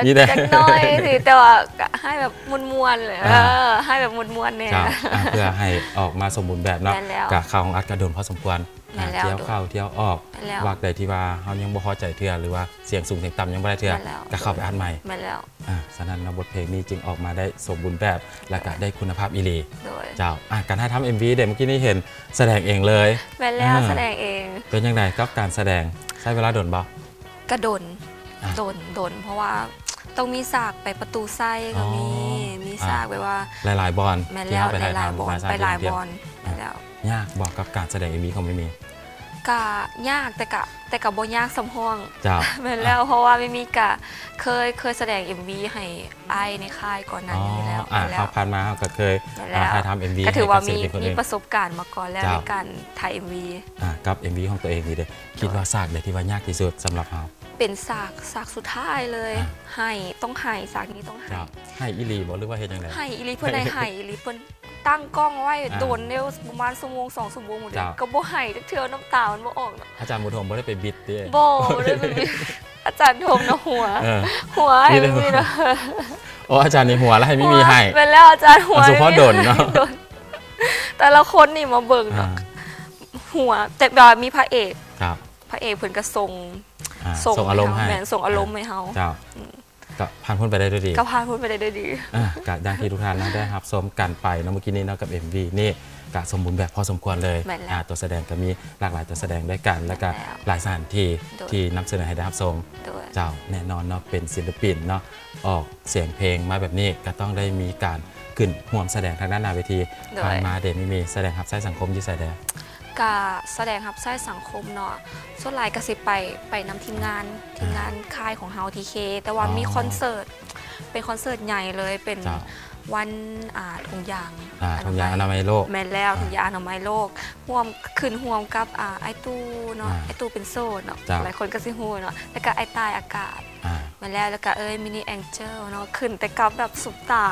ມີແດ່ ຈັກໜ້ອຍຊີ້ ແຕ່ວ່າກໍໃຫ້ແບບມ່ວນໆ ເອີ ອ່າ ໃຫ້ແບບມ່ວນໆແດ່. ເຈົ້າ ອ່າ ເພື່ອໃຫ້ອອກມາສົມບູນແບບເນາະ. ແມ່ນແລ້ວ ກະເຂົ້າຫ້ອງອັດກະດົນພໍສົມຄວນ. ແມ່ນແລ້ວ ອ່າ ທ່ຽວເຂົ້າທ່ຽວອອກ. ແມ່ນແລ້ວ ວັກໃດທີ່ວ່າເຮົາຍັງບໍ່ພໍໃຈເທື່ອ ຫຼືວ່າສຽງສູງສຽງຕ່ຳຍັງບໍ່ໄດ້ເທື່ອ ແມ່ນແລ້ວ ກະເຂົ້າໄປອັດໃໝ່. ແມ່ນແລ້ວ ອ່າ ສະນັ້ນເນາະ ບົດເພງນີ້ຈຶ່ງອອກມາໄດ້ສົມບູນແບບ ແລະກະໄດ້ຄຸນນະພາບອີ່ຫຼີ. ໂດຍ ເຈົ້າ ອ່າ ການຖ່າຍທຳເອັມວີເດ ເມື່ອກີ້ນີ້ເຫັນສະແດງເອງເລີຍ. ແມ່ນແລ້ວ ອ່າ ສະແດງເອງ. ເປັນຈັ່ງໃດກັບການສະແດງ? ໃຊ້ເວລາດົນບໍ່? ກະດົນ ອ່າ ດົນ ດົນ ເພາະວ່າຕ້ອງມີສາກໄປປະຕູໄຊກໍມີ ອໍ ມີສາກ ອ່າ ແບບວ່າຫຼາຍໆບ່ອນ. ແມ່ນແລ້ວ ທີ່ເຮົາໄປຖ່າຍທຳ ຫຼາຍໆບ່ອນ ໄປຫຼາຍບ່ອນ. ອ່າ ແມ່ນແລ້ວ ຍາກບໍ່ກັບການສະແດງເອັມວີຂອງມີມີ? ກະຍາກ ແຕ່ກະ ແຕ່ກະບໍ່ຍາກສ່ຳຮ້ອງ. ເຈົ້າ ແມ່ນແລ້ວ ອ່າ ເພາະວ່າມີມີກະເຄີຍ ເຄີຍສະແດງເອັມວີໃຫ້ອ້າຍໃນຄ້າຍກ່ອນໜ້ານີ້ແລ້ວ. ອໍ ອ່າ ແມ່ນແລ້ວ ເຮົາຜ່ານມາເຮົາກໍເຄີຍ ແມ່ນແລ້ວ ອ່າ ຖ່າຍທຳເອັມວີ ກໍຖືວ່າມີ ມີປະສົບການມາກ່ອນແລ້ວ ເຈົ້າ ໃນການຖ່າຍເອັມວີ. ອ່າ ກັບເອັມວີຂອງຕົວເອງນີ້ເດ ຄິດວ່າສາກໃດທີ່ວ່າຍາກທີ່ສຸດສຳລັບເຮົາ? ເປັນສາກ ສາກສຸດທ້າຍເລີຍ. ອ່າ ໄຫ້ ຕ້ອງໄຫ້ ສາກນີ້ຕ້ອງໄຫ້. ເຈົ້າ ໄຫ້ອີ່ຫຼີບໍ່ ຫຼືວ່າເຮັດຈັ່ງໃດ? ໄຫ້ອີ່ຫຼີ ເພິ່ນໃຫ້ໄຫ້ອີ່ຫຼີ. ເພິ່ນຕັ້ງກ້ອງໄວ້ ອ່າ ດົນແລ້ວ ປະມານຊົ່ວໂມງສອງຊົ່ວໂມງ ເຈົ້າ ກໍບໍ່ໄຫ້ຈັກເທື່ອ ນ້ຳຕາມັນບໍ່ອອກເນາະ. ອາຈານບຸນຖົມບໍ່ໄດ້ໄປບິດຕິ? ບໍ່ ບໍ່ໄດ້ໄປບິດ. ອາຈານຖົມນະຫົວ ເອີ ຫົວໃຫ້ມີມີນະ. ອໍ ອາຈານນີ້ຫົວແລ້ວໃຫ້ມີມີໄຫ້. ແມ່ນແລ້ວ ອາຈານຫົວໃຫ້ມີມີ. ເພາະດົນເນາະ ແຕ່ລະຄົນນີ້ມາເບິ່ງເນາະ ອ່າ ຫົວ ແຕ່ວ່າມີພະເອກ ຄັບ ພະເອກເພິ່ນກໍສົ່ງ ອ່າ ສົ່ງອາລົມໃຫ້. ແມ່ນ ສົ່ງອາລົມໃຫ້ເຮົາ. ເຈົ້າ ອືມ ກໍຜ່ານພົ້ນໄປໄດ້ດ້ວຍດີ. ກໍຜ່ານພົ້ນໄປໄດ້ດ້ວຍດີ. ອ່າ ກໍຢ່າງທີ່ທຸກທ່ານນະໄດ້ຮັບຊົມກັນໄປເນາະ ເມື່ອກີ້ນີ້ເນາະ ກັບເອັມວີນີ້ ກໍສົມບູນແບບພໍສົມຄວນເລີຍ. ແມ່ນແລ້ວ ອ່າ ຕົວສະແດງກໍມີຫຼາກຫຼາຍຕົວສະແດງດ້ວຍກັນ ແລ້ວກໍ ແມ່ນແລ້ວ ຫຼາຍສະຖານທີ່ ໂດຍ ທີ່ນຳສະເໜີໃຫ້ໄດ້ຮັບຊົມ. ໂດຍ ເຈົ້າ ແນ່ນອນເນາະ ເປັນສິນລະປິນເນາະ ອອກສຽງເພງມາແບບນີ້ ກໍຕ້ອງໄດ້ມີການຂຶ້ນຮ່ວມສະແດງທາງດ້ານໜ້າເວທີ. ໂດຍ ຜ່ານມາເດ ມີມີສະແດງຮັບໃຊ້ສັງຄົມຢູ່ໃສແດ່? ກະສະແດງຮັບໃຊ້ສັງຄົມເນາະ ສ່ວນຫຼາຍກະຊິໄປ ໄປນຳທີມງານ ອ່າ ທີມງານຄ້າຍຂອງເຮົາ ທີເຄ ແຕ່ວ່າ ອໍ ມີຄອນເສີດ ເປັນຄອນເສີດໃຫຍ່ເລີຍ ເປັນ ເຈົ້າ ວັນ ອ່າ ຖົງຢາງ ອ່າ ຖົງຢາງອະນາໄມໂລກ. ແມ່ນແລ້ວ ອ່າ ຖົງຢາງອະນາໄມໂລກ ຮ່ວມ ຂຶ້ນຮ່ວມກັບ ອ່າ ອ້າຍຕູ້ເນາະ ອ່າ ອ້າຍຕູ້ເປັນໂສດເນາະ. ເຈົ້າ ຫຼາຍຄົນກໍຊິຮູ້ເນາະ ແລ້ວກໍອ້າຍຕ່າຍອາກາດ. ອ່າ ແມ່ນແລ້ວ ແລ້ວກໍເອີຍ ມິນິແອງເຈີລເນາະ ຂຶ້ນແຕ່ກັບແບບຊຸບຕາ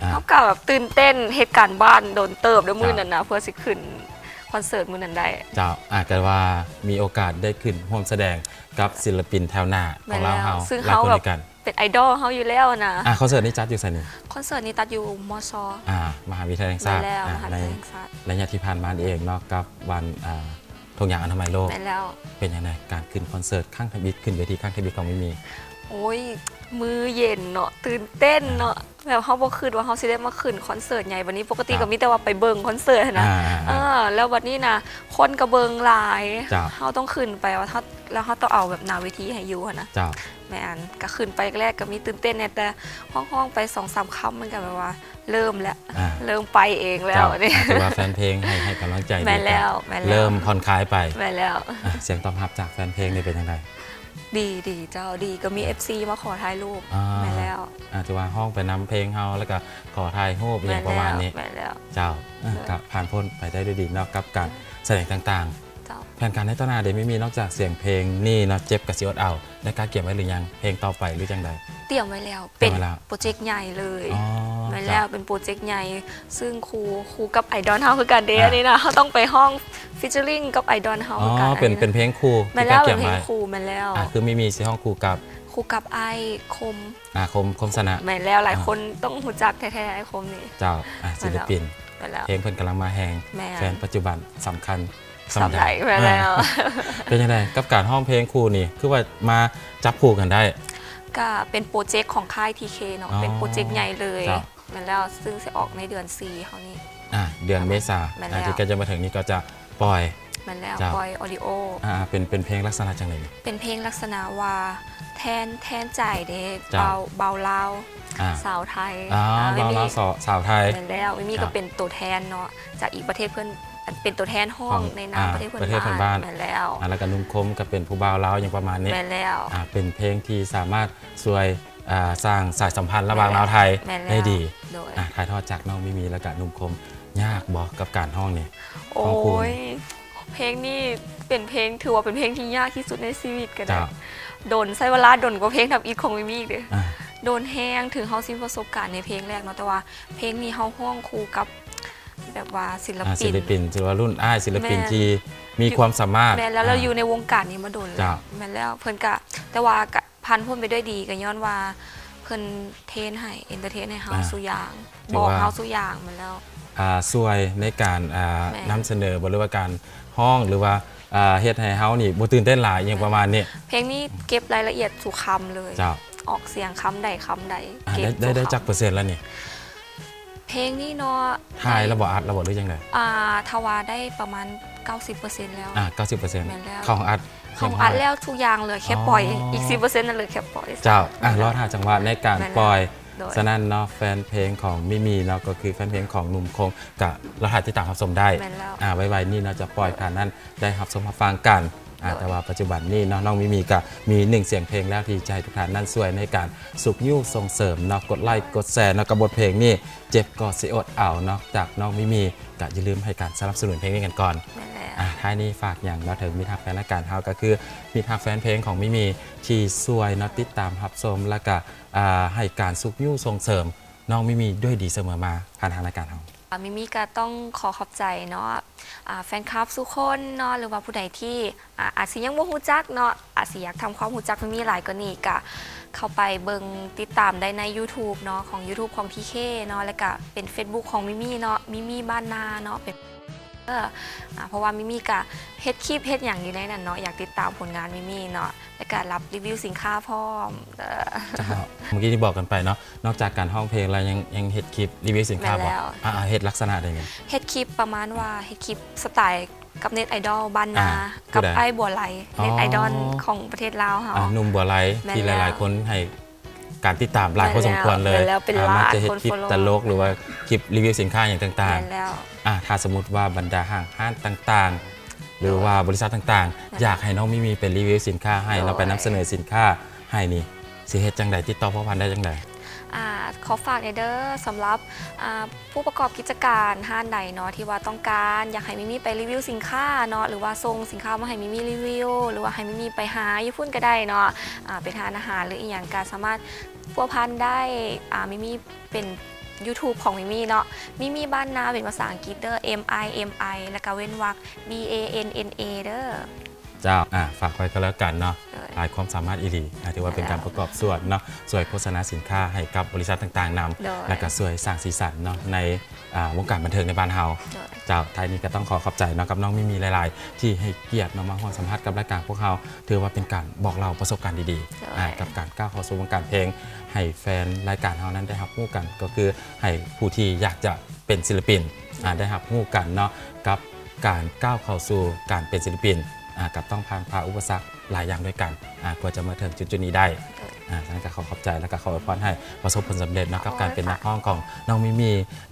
ອ່າ ເຮົາກໍແບບຕື່ນເຕັ້ນ ເຮັດການບ້ານດົນເຕີບເດ້ມື້ນັ້ນນະ ເພື່ອຊິຂຶ້ນຄອນເສີດມື້ນັ້ນໄດ້. ເຈົ້າ ອາດກະວ່າມີໂອກາດໄດ້ຂຶ້ນຮ່ວມສະແດງກັບສິນລະປິນແຖວໜ້າຂອງລາວເຮົາ ແມ່ນແລ້ວ ຊຶ່ງເຮົາແບບເປັນໄອດອລເຮົາຢູ່ແລ້ວນະ. ອ່າ ຄອນເສີດນີ້ຈັດຢູ່ໃສນີ້? ຄອນເສີດນີ້ຈັດຢູ່ ມຊ ອ່າ ມະຫາວິທະຍາໄລແຫ່ງຊາດ. ແມ່ນແລ້ວ ອ່າ ມະຫາວິທະຍາໄລແຫ່ງຊາດ ໃນໄລຍະທີ່ຜ່ານມານີ້ເອງເນາະ ກັບວັນ ອ່າ ຖົງຢາງອະນາໄມໂລກ. ແມ່ນແລ້ວ ເປັນຈັ່ງໃດການຂຶ້ນຄອນເສີດຄັ້ງທຳອິດ ຂຶ້ນເວທີຄັ້ງທຳອິດຂອງມີມີ? ໂອ້ຍ ມືເຢັນເນາະ ຕື່ນເຕັ້ນເນາະ ອ່າ ແບບເຮົາບໍ່ຄິດວ່າເຮົາຊິໄດ້ມາຂຶ້ນຄອນເສີດໃຫຍ່ບາດນີ້. ປະກະຕິ ເຈົ້າ ກໍມີແຕ່ວ່າໄປເບິ່ງຄອນເສີດຫັ້ນນະ. ອ່າໆໆ ເອີ ແລ້ວບາດນີ້ນະ ຄົນກໍເບິ່ງຫຼາຍ. ເຈົ້າ ເຮົາຕ້ອງຂຶ້ນໄປວ່າ ເຮົາ ແລ້ວເຮົາຕ້ອງເອົາແບບໜ້າເວທີໃຫ້ຢູ່ຫັ້ນນະ. ເຈົ້າ ແມ່ນ ກໍຂຶ້ນໄປແລກໆ ກໍມີຕື່ນເຕັ້ນແດ່ ແຕ່ຮ້ອງໆໄປສອງສາມຄຳ ມັນກໍແບບວ່າ ເລີ່ມແລ້ວ ອ່າ ເລີ່ມໄປເອງແລ້ວ. ເຈົ້າ ນີ້ ອ່າ ຖືວ່າແຟນເພງໃຫ້ ໃຫ້ກຳລັງໃຈດີ ແມ່ນແລ້ວ ແມ່ນແລ້ວ ເລີ່ມຜ່ອນຄາຍໄປ. ແມ່ນແລ້ວ ອ່າ ສຽງຕອບຮັບຈາກແຟນເພງນີ້ເປັນຈັ່ງໃດ? ດີ ດີເຈົ້າ ດີ ກໍມີ ອ່າ ເອັຟຊີ ມາຂໍຖ່າຍຮູບ. ອ່າ ແມ່ນແລ້ວ ອ່າ ຖືວ່າຮ້ອງໄປນຳເພງເຮົາ ແລ້ວກໍຂໍຖ່າຍຮູບອີ່ຫຍັງປະມານນີ້. ແມ່ນແລ້ວ ແມ່ນແລ້ວ. ເຈົ້າ ເອີ ເຈົ້າ ກໍຜ່ານພົ້ນໄປໄດ້ດ້ວຍດີເນາະ ກັບການ ເຈົ້າ ສະແດງຕ່າງໆ. ເຈົ້າ ແຜນການໃນຕໍ່ໜ້າເດ ມີ ມີນອກຈາກສຽງເພງນີ້ເນາະ ເຈັບກໍຊິອົດເອົາ ໄດ້ກະກຽມໄວ້ຫຼືຍັງ ເພງຕໍ່ໄປຫຼືຈັ່ງໃດ? ຕຽມໄວ້ແລ້ວ ຕຽມໄວ້ແລ້ວ ເປັນໂປຣເຈັກໃຫຍ່ເລີຍ. ອໍ ແມ່ນແລ້ວ ເຈົ້າ ເປັນໂປຣເຈັກໃຫຍ່ ຊຶ່ງຄູ່ ຄູ່ກັບໄອດອນເຮົາຄືກັນເດ. ອ່າ ອັນນີ້ນະ ເຮົາຕ້ອງໄປຮ້ອງຟີເຈີລິງກັບໄອດອນເຮົາ ອໍ ຄືກັນ. ເປັນ ອັນນີ້ນະ ເປັນເພງຄູ່ ແມ່ນແລ້ວ ທີ່ກະກຽມໄວ້ ເປັນເພງຄູ່. ແມ່ນແລ້ວ ອ່າ ຄືມີ ມີຊິຮ້ອງຄູ່ກັບ ຄູ່ກັບອ້າຍຄົມ. ອ່າ ຄົມ ຄົມຊະນະ. ແມ່ນແລ້ວ ຫຼາຍຄົນ ອ່າ ຕ້ອງຮູ້ຈັກແທ້ໆ ອ້າຍຄົມນີ້. ເຈົ້າ ອ່າ ແມ່ນແລ້ວ ສິລະປິນ ແມ່ນແລ້ວ ເພງເພິ່ນກຳລັງມາແຮງ. ແມ່ນ ແຟນປັດຈຸບັນສຳຄັນສ່ຳໃດ. ສ່ຳໃດ. ແມ່ນແລ້ວ ອ່າ ເປັນຈັ່ງໃດກັບການຮ້ອງເພງຄູ່ນີ້ ຄືວ່າມາຈັບຄູ່ກັນໄດ້? ກະເປັນໂປຣເຈັກຂອງຄ້າຍ ທີເຄ ເນາະ. ອໍ ເປັນໂປຣເຈັກໃຫຍ່ເລີຍ. ເຈົ້າ ແມ່ນແລ້ວ ຊຶ່ງຊິອອກໃນເດືອນສີ່ເຮົານີ້. ອ່າ ເດືອນເມສາ ແມ່ນແລ້ວ ອ່າ ທີ່ໃກ້ຈະມາເຖິງນີ້ກໍຈະປ່ອຍ. ແມ່ນແລ້ວ. ເຈົ້າ ປ່ອຍອອດິໂອ. ອ່າ ເປັນ ເປັນເພງລັກສະນະຈັ່ງໃດນີ້? ເປັນເພງລັກສະນະວ່າແທນ ແທນໃຈເດ້. ເຈົ້າ ເບົາ ເບົາລາວ ອ່າ ສາວໄທ. ອໍ ອ່າ ເບົາລາວ ມີ ສາວ ສາວໄທ. ແມ່ນແລ້ວ ມີ ເຈົ້າ ກໍເປັນໂຕແທນເນາະ ຈາກອີກປະເທດເພິ່ນ ອັນເປັນໂຕແທນຮ້ອງ ຂອງ ໃນນາມ ອ່າ ປະເທດເພິ່ນ ປະເທດເພິ່ນບ້ານ. ແມ່ນແລ້ວ. ອ່າ ແລ້ວກໍໜຸ່ມຄົມກໍເປັນຜູ້ບ່າວລາວ ຫຍັງປະມານນີ້. ແມ່ນແລ້ວ. ອ່າ ເປັນເພງທີ່ສາມາດຊ່ວຍ ອ່າ ສ້າງສາຍສຳພັນລະຫວ່າງ ແມ່ນແລ້ວ ລາວໄທ ແມ່ນແລ້ວ ໄດ້ດີ. ໂດຍ ອ່າ ຖ່າຍທອດຈາກນ້ອງມີມີ ແລ້ວກະໜຸ່ມຄົມ ຍາກບໍ່ກັບການຮ້ອງນີ້? ໂອ້ຍ ຮ້ອງຄູ່ນີ້ ເພງນີ້ເປັນເພງ ຖືວ່າເປັນເພງທີ່ຍາກທີ່ສຸດໃນຊີວິດກໍໄດ້. ເຈົ້າ ດົນ ໃຊ້ເວລາດົນກວ່າເພງທຳອິດຂອງມີມີອີກເດ້. ອ່າ ດົນແຮງ ເຖິງເຮົາຊິມີປະສົບການໃນເພງແລກເນາະ ແຕ່ວ່າເພງນີ້ເຮົາຮ້ອງຄູ່ກັບແບບວ່າສິລະປິນ ອ່າ ສິລະປິນ ຖືວ່າລຸ້ນອ້າຍ ສິລະປິນ ແມ່ນ ທີ່ມີຄວາມສາມາດ. ແມ່ນແລ້ວ ອ່າ ແລ້ວຢູ່ໃນວົງການນີ້ມາດົນແລ້ວ. ເຈົ້າ ແມ່ນແລ້ວ ເພິ່ນກະ ແຕ່ວ່າກະ ຜ່ານພົ້ນໄປດ້ວຍດີ ກໍຍ້ອນວ່າເພິ່ນເທຣນໃຫ້ ເອັນເຕີເທນໃຫ້ເຮົາ ອ່າ ຊຸຢ່າງ ຖືວ່າ ບອກເຮົາຊຸຢ່າງ. ແມ່ນແລ້ວ. ອ່າ ຊ່ວຍໃນການ ອ່າ ແມ່ນ ນຳສະເໜີບໍ ຫຼືວ່າການຮ້ອງ ຫຼືວ່າ ອ່າ ເຮັດໃຫ້ເຮົານີ້ບໍ່ຕື່ນເຕັ້ນຫຼາຍ ອີ່ຫຍັງປະມານນີ້. ເພງນີ້ເກັບລາຍລະອຽດທຸກຄຳເລີຍ. ເຈົ້າ ອອກສຽງຄຳໃດຄຳໃດ. ອ່າ ເກັບ ໄດ້ ໄດ້ຈັກເປີເຊັນແລ້ວນີ້? ເພງນີ້ເນາະ ຖ່າຍແລ້ວບໍ່ ອັດແລ້ວບໍ່ ຫຼືຈັ່ງໃດ? ອ່າ ຖ້າວ່າໄດ້ປະມານເກົ້າສິບເປີເຊັນແລ້ວ. ອ່າ ເກົ້າສິບເປີເຊັນ. ແມ່ນແລ້ວ. ເຂົ້າຫ້ອງອັດ ເຂົ້າຫ້ອງອັດແລ້ວທຸກຢ່າງ ເຫຼືອແຄ່ປ່ອຍ. ອໍ ອີກສິບເປີເຊັນນັ້ນເຫຼືອແຄ່ປ່ອຍ. ເຈົ້າ ອ່າ ລໍຖ້າຈັງຫວະໃນການປ່ອຍ. ແມ່ນແລ້ວ. ໂດຍ ສະນັ້ນເນາະ ແຟນເພງຂອງມີມີເນາະ ກໍຄືແຟນເພງຂອງໜຸ່ມຄົງ ກະລໍຖ້າຕິດຕາມຮັບຊົມໄດ້. ແມ່ນແລ້ວ. ອ່າ ໄວໆນີ້ເນາະ ຈະປ່ອຍ ໂດຍ ໃຫ້ທ່ານນັ້ນໄດ້ຮັບຊົມຮັບຟັງກັນ. ອ່າ ໂດຍ ແຕ່ວ່າປັດຈຸບັນນີ້ເນາະ ນ້ອງມີມີກະມີໜຶ່ງສຽງເພງແລ້ວ ທີ່ຈະໃຫ້ທຸກທ່ານນັ້ນຊ່ວຍໃນການຊຸກຍູ້ສົ່ງເສີມເນາະ ກົດໄລກົດແຊເນາະ ກັບບົດເພງນີ້ ເຈັບກໍຊິອົດເອົາເນາະ ຈາກນ້ອງມີມີ ກະຢ່າລືມໃຫ້ການສະໜັບສະໜູນເພງນີ້ກັນກ່ອນ. ແມ່ນແລ້ວ. ອ່າ ທ້າຍນີ້ຝາກຫຍັງເນາະ ເຖິງມິດຮັກແຟນລາຍການເຮົາ ກໍຄືມິດຮັກແຟນເພງຂອງມີມີ ທີ່ຊ່ວຍເນາະ ຕິດຕາມຮັບຊົມ ແລ້ວກະ ອ່າ ໃຫ້ການຊຸກຍູ້ສົ່ງເສີມນ້ອງມີມີດ້ວຍດີສະເໝີມາ ຜ່ານທາງລາຍການເຮົາ. ອ່າ ມີມີກໍຕ້ອງຂໍຂອບໃຈເນາະ ອ່າ ແຟນຄລັບສູ່ຄົນເນາະ ຫຼືວ່າຜູ້ໃດທີ່ ອາ ອາດຊິຍັງບໍ່ຮູ້ຈັກເນາະ ອາດຊິຢາກທຳຄວາມຮູ້ຈັກມີມີຫຼາຍກວ່ານີ້ ກະເຂົ້າໄປເບິ່ງຕິດຕາມໄດ້ໃນຢູທູບເນາະ ຂອງຢູທູບຂອງທີເຄເນາະ ແລ້ວກະເປັນເຟສບຸກຂອງມີມີເນາະ ມີມີບ້ານນາເນາະ ເປັນ ເອີ ອາ ເພາະວ່າມີມີກະເຮັດຄລິບເຮັດຫຍັງຢູ່ໃນນັ້ນເນາະ ຢາກຕິດຕາມຜົນງານມີມີເນາະ ແລ້ວກະຮັບຣີວິວສິນຄ້າພ້ອມ. ເອີ ເຈົ້າ ເມື່ອກີ້ທີ່ບອກກັນໄປເນາະ ນອກຈາກການຮ້ອງເພງແລ້ວ ຍັງ ຍັງເຮັດຄລິບຣີວິວສິນຄ້າບໍ່? ແມ່ນແລ້ວ. ອ່າ ເຮັດລັກສະນະໃດແດ່? ເຮັດຄລິບປະມານວ່າ ເຮັດຄລິບສະໄຕລ໌ ກັບເນັດໄອດອລບ້ານນາ ອ່າ ກັບຜູ້ໃດ? ອ້າຍບົວໄລ ອໍ ເນັດໄອດອລຂອງປະເທດລາວເຮົາ. ອ່າ ໜຸ່ມບົວໄລ ແມ່ນແລ້ວ ທີ່ຫຼາຍໆຄົນໃຫ້ການຕິດຕາມຫຼາຍພໍສົມຄວນເລີຍ. ແມ່ນແລ້ວ ເປັນລ້ານຄົນຟອລໂລ. ອ່າ ມັກຈະເຮັດຄລິບຕະຫຼົກ ຫຼືວ່າຄລິບຣີວິວສິນຄ້າຫຍັງຕ່າງໆ. ແມ່ນແລ້ວ. ອ່າ ຖ້າສົມມຸດວ່າບັນດາຫ້າງຮ້ານຕ່າງໆ ຫຼືວ່າ ໂດຍ ບໍລິສັດຕ່າງໆ ຢາກໃຫ້ນ້ອງມີມີໄປຣີວິວສິນຄ້າໃຫ້ ໂດຍ ເນາະ ໄປນຳສະເໜີສິນຄ້າໃຫ້ນີ້ ຊິເຮັດຈັ່ງໃດ? ຕິດຕໍ່ພົວພັນໄດ້ຈັ່ງໃດ? ອ່າ ຂໍຝາກແດ່ເດີ ສຳລັບ ອ່າ ຜູ້ປະກອບກິດຈະການຮ້ານໃດເນາະ ທີ່ວ່າຕ້ອງການຢາກໃຫ້ມີມີໄປຣີວິວສິນຄ້າເນາະ ຫຼືວ່າສົ່ງສິນຄ້າມາໃຫ້ມີມີຣີວິວ ຫຼືວ່າໃຫ້ມີມີໄປຫາຢູ່ພຸ້ນກໍໄດ້ເນາະ ອ່າ ເປັນຮ້ານອາຫານ ຫຼືອີ່ຫຍັງ ກໍສາມາດພົວພັນໄດ້ ອ່າ ມີມີເປັນຢູທູບຂອງມີມີເນາະ ມີມີບ້ານນາ ເປັນພາສາອັງກິດເດີ ເອັມ ໄອ ເອັມ ໄອ ແລ້ວກໍເວັ້ນວັກ ບີ ເອ ເອັນ ເອັນ ເອ ເດີ. ເຈົ້າ ອ່າ ຝາກໄວ້ກໍແລ້ວກັນເນາະ. ໂດຍ ຫຼາຍຄວາມສາມາດອີ່ຫຼີ ອ່າ ຖືວ່າເປັນການປະກອບສ່ວນເນາະ ຊ່ວຍໂຄສະນາສິນຄ້າໃຫ້ກັບບໍລິສັດຕ່າງໆນຳ ໂດຍ ແລ້ວກໍຊ່ວຍສ້າງສີສັນເນາະ ໃນ ອ່າ ວົງການບັນເທີງໃນບ້ານເຮົາ. ໂດຍ ເຈົ້າ ທ້າຍນີ້ກໍຕ້ອງຂໍຂອບໃຈເນາະ ກັບນ້ອງມີມີຫຼາຍໆ ທີ່ໃຫ້ກຽດເນາະ ມາຮ່ວມສຳພາດກັບລາຍການພວກເຮົາ ຖືວ່າເປັນການບອກເລົ່າປະສົບການດີໆ ໂດຍ ອ່າ ກັບການກ້າວເຂົ້າສູ່ວົງການເພງ ໃຫ້ແຟນລາຍການເຮົານັ້ນໄດ້ຮັບຮູ້ກັນ ກໍຄືໃຫ້ຜູ້ທີ່ຢາກຈະເປັນສິລະປິນ ອາ ໄດ້ຮັບຮູ້ກັນເນາະ ກັບການກ້າວເຂົ້າສູ່ການເປັນສິລະປິນ ອາ ກໍຕ້ອງຜ່ານຜ່າອຸປະສັກຫຼາຍຢ່າງດ້ວຍກັນ ອາ ກວ່າຈະມາເຖິງຈຸດໆນີ້ໄດ້. ໂດຍ ອາ ສະນັ້ນກໍຂໍຂອບໃຈ ແລ້ວກໍຂໍອວຍພອນໃຫ້ປະສົບຜົນສຳເລັດເນາະ ໂດຍ ກັບການເປັນນັກຮ້ອງຂອງນ້ອງມີມີ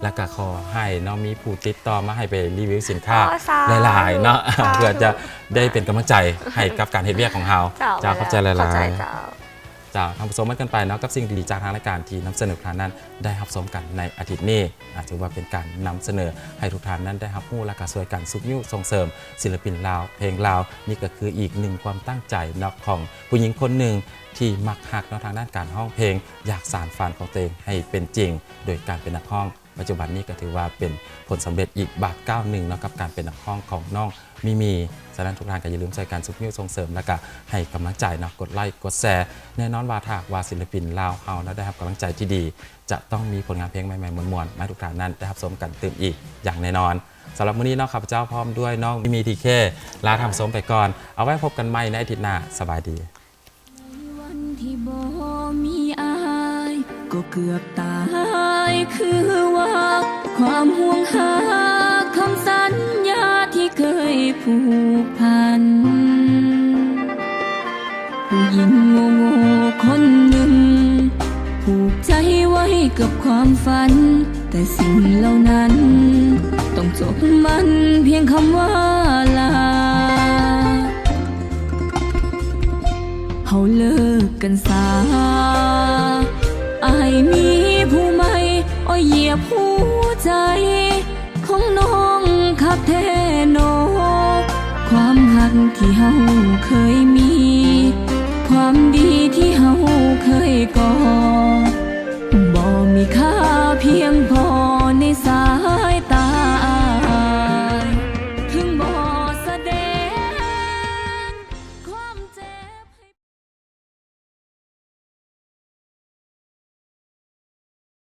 ແລ້ວກໍຂໍໃຫ້ນ້ອງມີຜູ້ຕິດຕໍ່ມາໃຫ້ໄປຣີວິວສິນຄ້າ ໂອ້ ສາທຸ ຫຼາຍໆເນາະ ສາທຸ ເພື່ອຈະໄດ້ເປັນກຳລັງໃຈໃຫ້ກັບການເຮັດວຽກຂອງເຮົາ. ເຈົ້າ ເຈົ້າ ຂອບໃຈຫຼາຍໆ ຂອບໃຈເຈົ້າ. ລາວ ທ່ານຜູ້ຊົມ ເໝິດກັນໄປເນາະ ກັບສິ່ງດີໆຈາກທາງລາຍການທີ່ນຳສະເໜີທ່ານນັ້ນໄດ້ຮັບຊົມກັນໃນອາທິດນີ້. ອາ ຖືວ່າເປັນການນຳສະເໜີໃຫ້ທຸກທ່ານນັ້ນໄດ້ຮັບຮູ້ ແລະກະຊ່ວຍກັນຊຸກຍູ້ສົ່ງເສີມສິລະປິນລາວ ເພງລາວ. ນີ້ກໍຄືອີກໜຶ່ງຄວາມຕັ້ງໃຈເນາະ ຂອງຜູ້ຍິງຄົນໜຶ່ງທີ່ມັກຮັກເນາະ ທາງດ້ານການຮ້ອງເພງ, ຢາກສານຝັນຂອງຕົວເອງໃຫ້ເປັນຈິງ ໂດຍການເປັນນັກຮ້ອງ. ປັດຈຸບັນນີ້ກໍຖືວ່າເປັນຜົນສຳເລັດອີກບາດກ້າວໜຶ່ງເນາະ ກັບການເປັນນັກຮ້ອງຂອງນ້ອງມີມີ. ສະນັ້ນທຸກທ່ານກໍຢ່າລືມຊ່ວຍກັນຊຸກຍູ້ສົ່ງເສີມ ແລະກະໃຫ້ກຳລັງໃຈເນາະ ກົດໄລ້ກົດແຊ. ແນ່ນອນວ່າຖ້າຫາກວ່າສິລະປິນລາວເຮົາເນາະ ໄດ້ຮັບກຳລັງໃຈທີ່ດີ ຈະຕ້ອງມີຜົນງານເພງໃໝ່ໆມ່ວນໆ ມາໃຫ້ທຸກທ່ານນັ້ນໄດ້ຮັບຊົມກັນຕື່ມອີກຢ່າງແນ່ນອນ. ສຳລັບມື້ນີ້ເນາະ ຂ້າພະເຈົ້າພ້ອມດ້ວຍນ້ອງມີມີ ທີເຄ ລາທ່ານຜູ້ຊົມໄປກ່ອນ. ເອົາໄວ້ພົບກັນໃໝ່ໃນອາທິດໜ້າ. ສະບາຍດີ. ໃນວັນທີ່ບໍ່ມີອາຍ ກໍເກືອບຕາຍຄືວ່າ ຄວາມຫ່ວງຫາ ຄຳສັນຍາທີ່ເຄີຍຜູກພັນ. ຜູ້ຍິງໂງ່ໆຄົນໜຶ່ງ ຜູກໃຈໄວ້ກັບຄວາມຝັນ, ແຕ່ສິ່ງເຫຼົ່ານັ້ນ ຕ້ອງຈົບມັນພຽງຄຳວ່າລາ. ເຮົາເລີກກັນສາ, ອ້າຍມີຜູ້ໃໝ່, ໂອ້ຍ ຢຽບຫົວໃຈຂອງນ້ອງຄັກແທ້ໜໍ. ຄວາມຮັກທີ່ເຮົາເຄີຍມີ, ຄວາມດີທີ່ເຮົາ